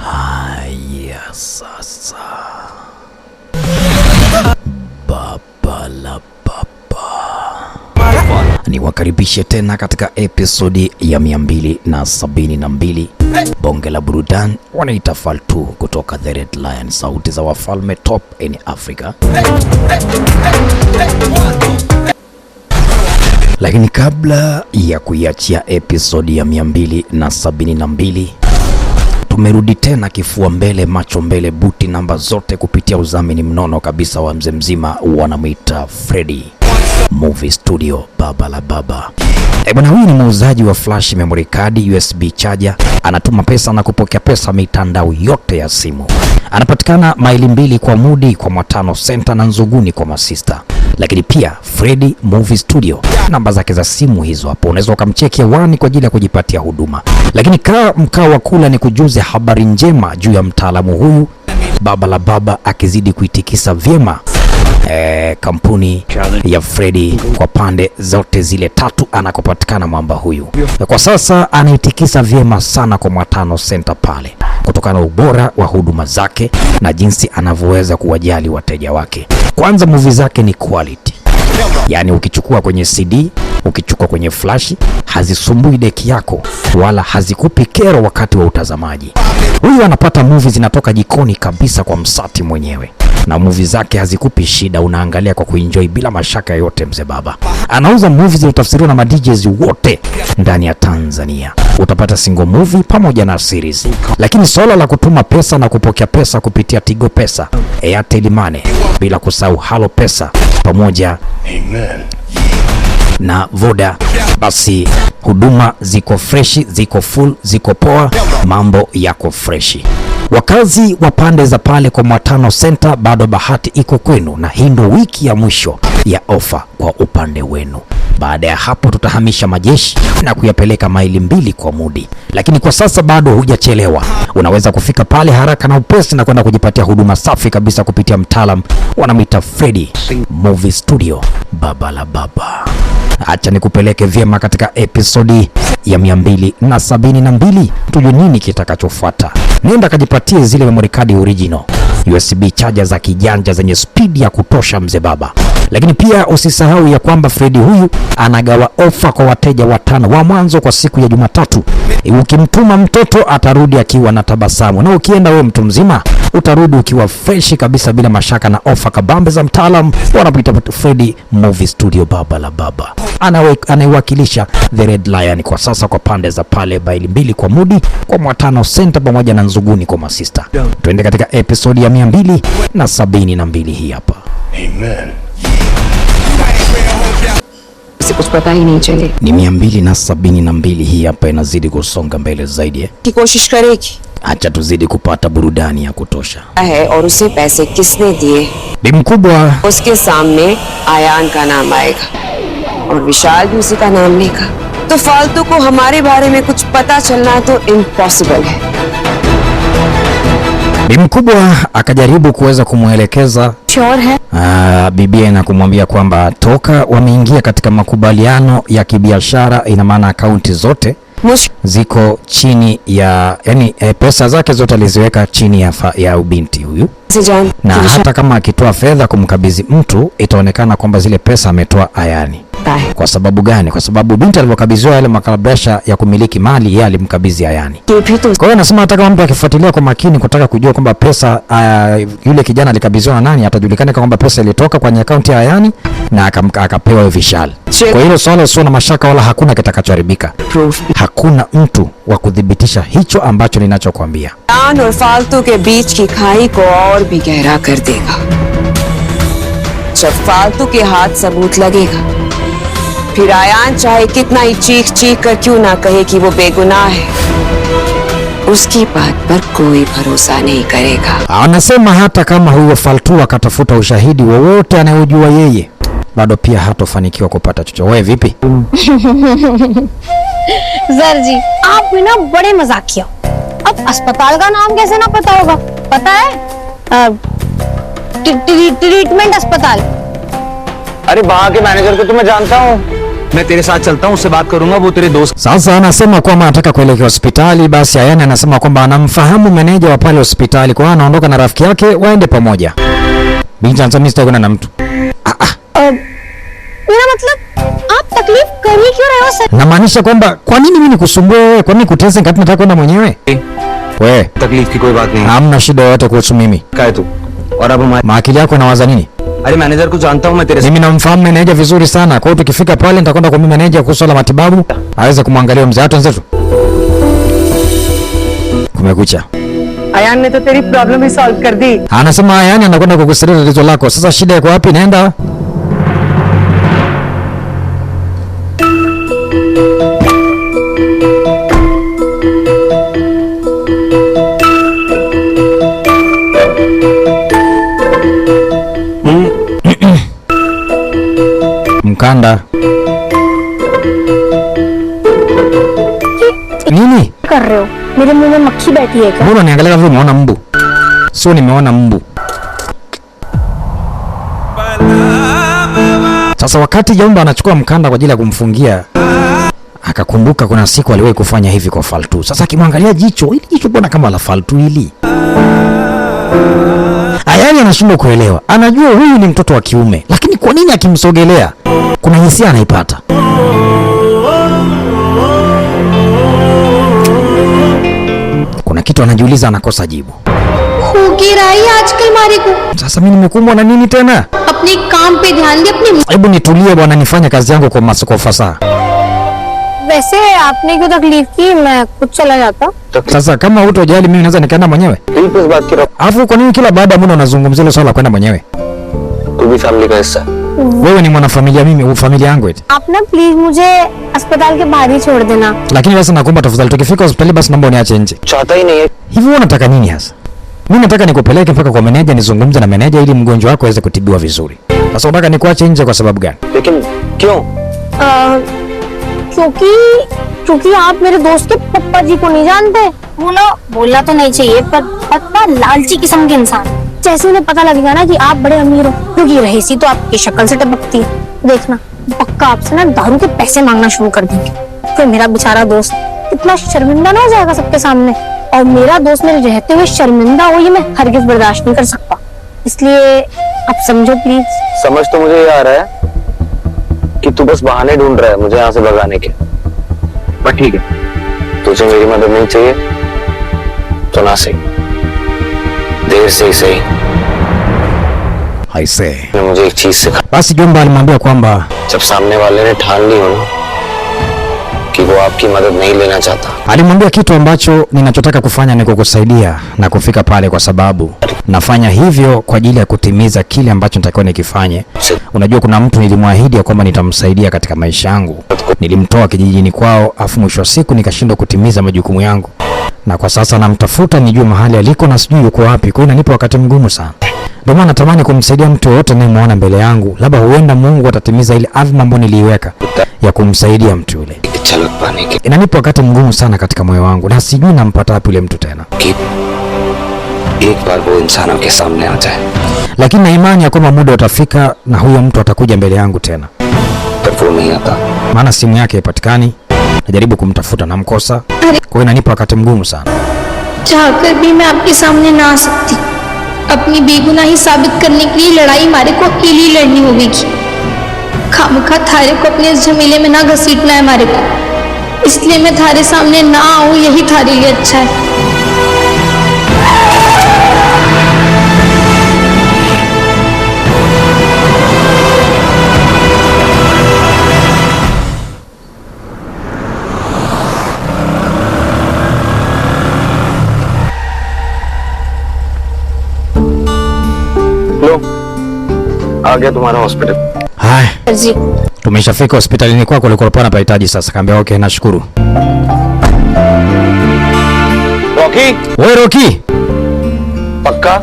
Haya sasa, baba la baba, niwakaribishe tena katika episodi ya 272 bonge la burudani wanaita Faltu kutoka The Red Lion, sauti za wafalme top in Africa. Lakini kabla ya kuiachia episodi ya 272, tumerudi tena kifua mbele macho mbele buti namba zote kupitia udhamini mnono kabisa wa mzee mzima wanamuita Freddy Movie Studio, baba la baba. Bwana huyu ni muuzaji wa flash memory card, USB charger, anatuma pesa na kupokea pesa mitandao yote ya simu. Anapatikana maili 2 kwa Mudi, kwa Matano Center na Nzuguni kwa Masista. Lakini pia Freddy Movie Studio, namba zake za simu hizo hapo, unaweza ukamcheki hewani kwa ajili ya kujipatia huduma. Lakini kaa mkao wa kula ni kujuze habari njema juu ya mtaalamu huyu baba la baba akizidi kuitikisa vyema kampuni ya Freddy kwa pande zote zile tatu anakopatikana mwamba huyu. Kwa sasa anaitikisa vyema sana kwa Matano Center pale, kutokana na ubora wa huduma zake na jinsi anavyoweza kuwajali wateja wake. Kwanza movie zake ni quality, yaani ukichukua kwenye CD, ukichukua kwenye flash, hazisumbui deki yako wala hazikupi kero wakati wa utazamaji. Huyu anapata movie zinatoka jikoni kabisa kwa msati mwenyewe, na movie zake hazikupi shida, unaangalia kwa kuenjoy bila mashaka yote. Mzee baba anauza movie zilizotafsiriwa na ma DJs wote ndani ya Tanzania. Utapata single movie pamoja na series. Lakini swala la kutuma pesa na kupokea pesa kupitia Tigo Pesa, Airtel Money, bila kusahau Halo Pesa pamoja na Voda, basi huduma ziko freshi, ziko full, ziko poa, mambo yako freshi. Wakazi wa pande za pale kwa Matano Center, bado bahati iko kwenu, na hii ndo wiki ya mwisho ya ofa kwa upande wenu. Baada ya hapo tutahamisha majeshi na kuyapeleka maili 2 kwa Mudi. Lakini kwa sasa bado hujachelewa, unaweza kufika pale haraka na upesi na kwenda kujipatia huduma safi kabisa kupitia mtaalam wanamuita Freddy Movie Studio, baba la baba. Acha nikupeleke vyema katika episodi ya 272 tujue nini kitakachofuata. Nenda kajipatie zile memory card original, USB charger za kijanja zenye speed ya kutosha mzee baba. Lakini pia usisahau ya kwamba Freddy huyu anagawa ofa kwa wateja 5 wa mwanzo kwa siku ya Jumatatu. Ukimtuma mtoto atarudi akiwa na tabasamu, na ukienda wewe mtu mzima utarudi ukiwa fresh kabisa bila mashaka na ofa kabambe za mtaalam wanapoita Freddy Movie Studio, baba la baba. Anaiwakilisha The Red Lion kwa sasa kwa pande za pale maili 2 kwa Mudi, kwa Matano Center pamoja na Nzuguni kwa Masista. Twende katika episodi ya 272 hii hapa. Amen. से कुछ पता ही नहीं चले Ni 272 hii hapa, inazidi kusonga mbele zaidi. की कोशिश करेगी Acha tuzidi kupata burudani ya kutosha. है और उसे पैसे किसने दिए Bi mkubwa उसके सामने आयान का नाम आएगा और विशाल भी उसी का नाम लेगा, तो फालतू को हमारे बारे में कुछ पता चलना तो इम्पॉसिबल है। Bi mkubwa akajaribu kuweza kumwelekeza sure है bibie na kumwambia kwamba toka wameingia katika makubaliano ya kibiashara, ina maana akaunti zote ziko chini ya, yani pesa zake zote aliziweka chini ya ubinti huyu, na hata kama akitoa fedha kumkabidhi mtu itaonekana kwamba zile pesa ametoa Ayani. Kwa sababu gani? Kwa sababu binti alipokabidhiwa yale makarabasha ya kumiliki mali, yeye alimkabidhi Ayani. Kwa hiyo anasema hata kama mtu akifuatilia kwa makini kutaka kujua kwamba pesa yule kijana alikabidhiwa na nani, atajulikana kwamba pesa ilitoka kwenye akaunti ya Ayani na akapewa Vishal. Kwa hiyo swala sio na mashaka wala hakuna kitakachoharibika. Hakuna mtu wa kudhibitisha hicho ambacho ninachokuambia. Ayan aur faltu ke beech ki khai ko aur bhi gehra kar dega. Jab faltu ke haath sabut lagega, फिर आयान चाहे कितना ही चीख चीख कर क्यों ना कहे कि वो बेगुनाह है, उसकी बात पर कोई भरोसा नहीं करेगा। Anasema hata kama huyo Faltu akatafuta ushahidi wowote anayojua yeye, bado pia hatofanikiwa kupata chochote. Wewe vipi? Sir जी आप भी ना बड़े मजाकिया। अब अस्पताल का नाम कैसे ना पता होगा? पता है ट्रीटमेंट अस्पताल। अरे वहाँ के मैनेजर को तो मैं जानता हूँ, मैं तेरे साथ चलता हूँ, उससे बात करूंगा, वो तेरे दोस्त Sasa anasema kwamba anataka kuelekea hospitali. Basi Ayani anasema kwamba anamfahamu meneja wa pale hospitali, kwa hiyo anaondoka na rafiki yake waende pamoja. Binti anasema mimi sitaki kwenda na mtu. मेरा मतलब आप तकलीफ कर ही क्यों रहे हो sir? Namaanisha kwamba kwa nini mimi nikusumbue wewe? Kwa nini kutese wakati nataka kwenda mwenyewe? We, तकलीफ की कोई बात नहीं hamna shida yoyote kuhusu mimi. का है तू और अब हमारे Maakili yako inawaza nini? अरे मैनेजर को जानता हूँ मैं तेरे Mimi namfahamu meneja vizuri sana. Kwa hiyo tukifika pale nitakwenda kwa meneja kuhusu swala la matibabu, aweze kumwangalia mzee. Hata wenzetu. Kumekucha. Ayan ने तो तेरी प्रॉब्लम ही सॉल्व कर दी। Anasema yani anakwenda kukusaidia tatizo lako. Sasa shida iko wapi? Nenda. Mkanda. Nini? कर रहे हो? मेरे मुंह में मक्खी बैठी है क्या? Mbona niangalia kama vile umeona mbu? Sio, nimeona mbu. Sasa wakati Jomba anachukua mkanda kwa ajili ya kumfungia, akakumbuka kuna siku aliwahi kufanya hivi kwa Faltu. Sasa akimwangalia jicho, hili jicho mbona kama la Faltu hili? Ayani anashindwa kuelewa. Anajua huyu ni mtoto wa kiume, lakini kwa nini akimsogelea kuna hisia anaipata? Kuna kitu anajiuliza, anakosa jibu. हो रहा है आजकल मारे को। Sasa mimi nimekumbwa na nini tena? अपने काम पे ध्यान दे, अपने Hebu nitulie bwana, nifanye kazi yangu kwa kwa ufasaha. वैसे आपने क्यों तकलीफ की? मैं खुद चला जाता। Sasa kama hutojali mimi naweza nikaenda mwenyewe. तकलीफ इस बात की Alafu kwa nini kila baada ya muda unazungumzia hilo swala la kwenda mwenyewe? तू भी फैमिली का हिस्सा है। Wewe ni mwanafamilia, mimi familia yangu eti. आप ना प्लीज मुझे अस्पताल के बाहर ही छोड़ देना। Lakini basi nakuomba tafadhali, tukifika hospitali basi naomba uniache nje. चाहता ही नहीं है Hivi wewe unataka nini hasa? Mimi nataka nikupeleke mpaka kwa meneja, nizungumze na meneja ili mgonjwa wako aweze kutibiwa vizuri. Sasa unataka nikuache nje kwa sababu gani? लेकिन क्यों? क्योंकि क्योंकि आप मेरे दोस्त के पप्पा जी को नहीं जानते। वो ना बोलना तो नहीं चाहिए पर पत्ता लालची किस्म के इंसान। जैसे उन्हें पता लगेगा ना कि आप बड़े अमीर हो, क्योंकि रहीसी तो आपकी शक्ल से टपकती है, देखना पक्का आपसे ना दारू के पैसे मांगना शुरू कर देंगे। फिर मेरा बेचारा दोस्त कितना शर्मिंदा ना हो जाएगा सबके सामने। और मेरा दोस्त मेरे रहते हुए शर्मिंदा हो, ये मैं हरगिज बर्दाश्त नहीं कर सकता। इसलिए आप समझो प्लीज। समझ तो मुझे ये आ रहा है कि तू बस बहाने ढूंढ रहा है मुझे यहाँ से भगाने के, पर ठीक है, तुझे मेरी मदद नहीं चाहिए तो ना सही, देर से ही सही। Aisee. ने मुझे एक चीज सिखा, Basi Jomba alimwambia kwamba जब सामने वाले ने ठान ली हो ना कि वो आपकी मदद नहीं लेना चाहता, alimwambia kitu ambacho ninachotaka kufanya ni kukusaidia na kufika pale, kwa sababu nafanya hivyo kwa ajili ya kutimiza kile ambacho nitakiwa nikifanye. Unajua, kuna mtu nilimwahidi ya kwamba nitamsaidia katika maisha yangu, nilimtoa kijijini kwao, afu mwisho wa siku nikashindwa kutimiza majukumu yangu, na kwa sasa namtafuta nijue mahali aliko na sijui yuko wapi. Kwa hiyo inanipa wakati mgumu sana. Ndio maana natamani kumsaidia mtu yoyote nayemwona mbele yangu, labda huenda Mungu atatimiza ile azma ambayo niliiweka ya kumsaidia mtu yule. झलक पाने के Inanipa wakati mgumu sana katika moyo wangu na sijui nampata wapi yule mtu tena, कि एक बार वो इंसान आपके सामने आ जाए, lakini na imani ya kwamba muda utafika na huyo mtu atakuja mbele yangu tena, पर वो नहीं आता। maana simu yake haipatikani, najaribu kumtafuta namkosa. Kwa hiyo inanipa wakati mgumu sana. चाहकर भी मैं आपके सामने ना आ सकती। अपनी बेगुनाही साबित करने के लिए लड़ाई मारे को अकेली लड़नी होगी। खामखा थारे को अपने इस झमेले में ना घसीटना है मारे को, इसलिए मैं थारे सामने ना आऊं, यही थारे लिए अच्छा है। लो आ गया तुम्हारा hospital. Haya, ji tumeshafika hospitalini kwako ulikokuwa unapahitaji sasa. Kaambia okay, nashukuru. Rocky, Wewe Rocky, पक्का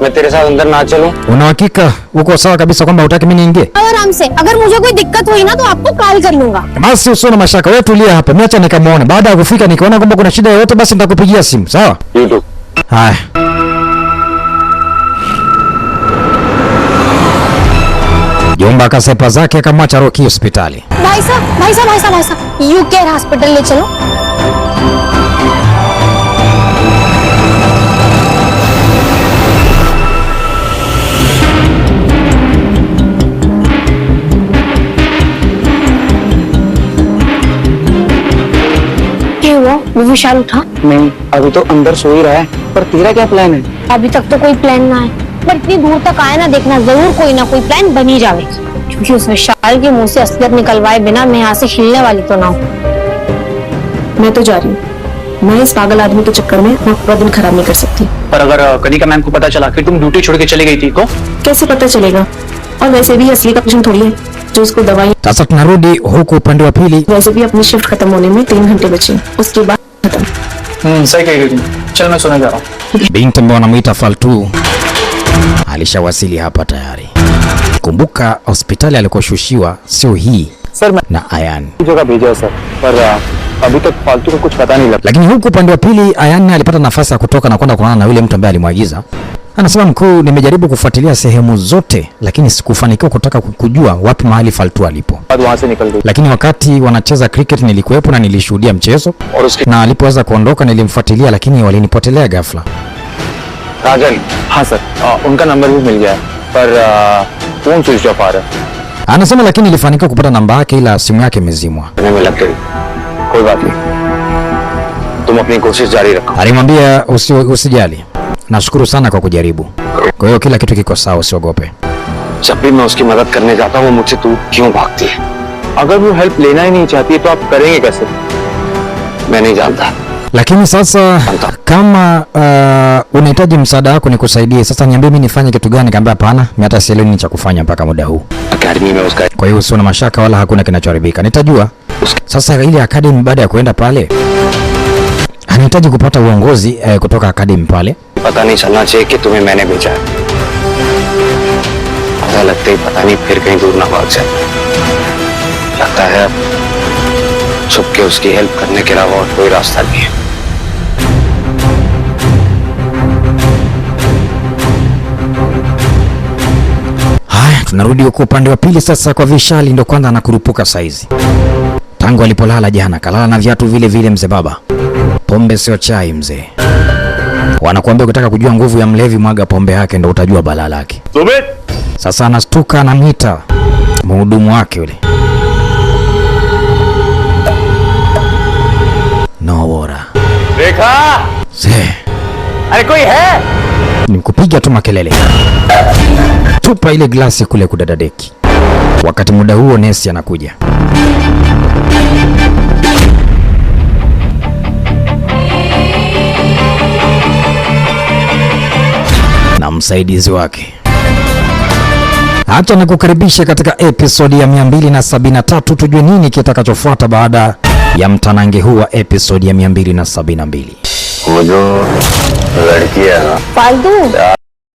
मैं तेरे साथ अंदर ना चलूं? una hakika uko sawa kabisa kwamba hutaki mimi niingie? आराम से, अगर मुझे कोई दिक्कत हुई ना तो आपको कॉल कर लूंगा। Basi usio na mashaka, wewe tulia hapa, mimi acha nikamuone. Baada ya kufika nikiona kwamba kuna shida yoyote, basi nitakupigia simu, sawa? You too. Haya. Jomba akasepa zake akamwacha Rocky hospitali. भाई साहब, भाई साहब, भाई साहब, भाई साहब, you care hospital ले चलो। क्या हुआ? वो विशाल उठा? नहीं, अभी तो अंदर सो ही रहा है। पर तेरा क्या प्लान है? अभी तक तो कोई प्लान ना है, पर इतनी दूर तक आया ना, देखना जरूर कोई ना कोई प्लान बन ही जावे, क्योंकि उस विशाल के मुंह से असलियत निकलवाए बिना मैं यहाँ से हिलने वाली तो ना हूँ। मैं तो जा रही हूँ, मैं इस पागल आदमी के चक्कर में अपना पूरा दिन खराब नहीं कर सकती। पर अगर कनिका मैम को पता चला कि तुम ड्यूटी छोड़ के चली गई थी तो कैसे पता चलेगा? और वैसे भी असली का पेशेंट थोड़ी है जो उसको दवाई। Sasa tunarudi huku upande wa pili. वैसे भी अपनी शिफ्ट खत्म होने में 3 घंटे बचे, उसके बाद खत्म। सही कह रही तुम, चल मैं सोने जा रहा हूँ। Binti ambaye anamuita Faltu alishawasili hapa tayari. Kumbuka hospitali alikoshushiwa sio hii sir, मैं na Ayan. जगह भेजा है सर, पर अभी तक फालतू का कुछ पता नहीं लगा। Lakini huku upande wa pili Ayan alipata nafasi ya kutoka na kwenda kuonana na yule mtu ambaye alimwagiza. Anasema, mkuu, nimejaribu kufuatilia sehemu zote lakini sikufanikiwa kutaka kujua wapi mahali Faltu alipo. बाद वहाँ से निकल गई Lakini wakati wanacheza cricket nilikuwepo na nilishuhudia mchezo, और उसके na alipoweza kuondoka nilimfuatilia, lakini walinipotelea ghafla. राजन, हाँ सर, उनका नंबर भी मिल गया है, पर phone switch off आ रहा है। Anasema lakini nilifanikiwa kupata namba yake, ila simu yake imezimwa. करने में लग गई। कोई बात नहीं, तुम अपनी कोशिश जारी रखो। Alimwambia usijali, nashukuru sana kwa kujaribu, kwa hiyo kila kitu kiko sawa, usiogope. जब भी मैं उसकी मदद करने जाता हूँ वो मुझसे दूर क्यों भागती है? अगर वो हेल्प लेना ही नहीं चाहती तो आप करेंगे कैसे? मैं नहीं जानता। Lakini sasa kama unahitaji msaada wako nikusaidie, sasa niambie mimi nifanye kitu gani? Kaambia hapana, mimi hata sielewi nini cha kufanya mpaka muda huu. Academy में उसका Kwa hiyo usio na mashaka, wala hakuna kinachoharibika, nitajua. Sasa ile academy, baada ya kuenda pale, anahitaji kupata uongozi kutoka academy pale. पता नहीं चलना चाहिए कि तुम्हें मैंने भेजा है। पता लगते ही पता नहीं फिर कहीं दूर ना भाग जाए। लगता है अब छुप के उसकी हेल्प करने के अलावा और कोई रास्ता नहीं है। Haya, tunarudi huko upande wa pili sasa kwa Vishali, ndo kwanza anakurupuka saizi. Tangu alipolala jana, kalala na viatu vile vile mzee baba. Pombe sio chai mzee. Wanakuambia ukitaka kujua nguvu ya mlevi mwaga pombe yake ndo utajua balaa lake. Sasa anastuka, anamwita mhudumu wake yule. No bora. Rekha! Are koi hai? Nimkupiga tu makelele. Tupa ile glasi kule kudadadeki. Wakati muda huo nesi anakuja. Na msaidizi wake. Acha nikukaribishe katika episodi ya 273, tujue nini kitakachofuata baada ya mtanange huu wa episodi ya 272. वो जो लड़की है ना फालतू।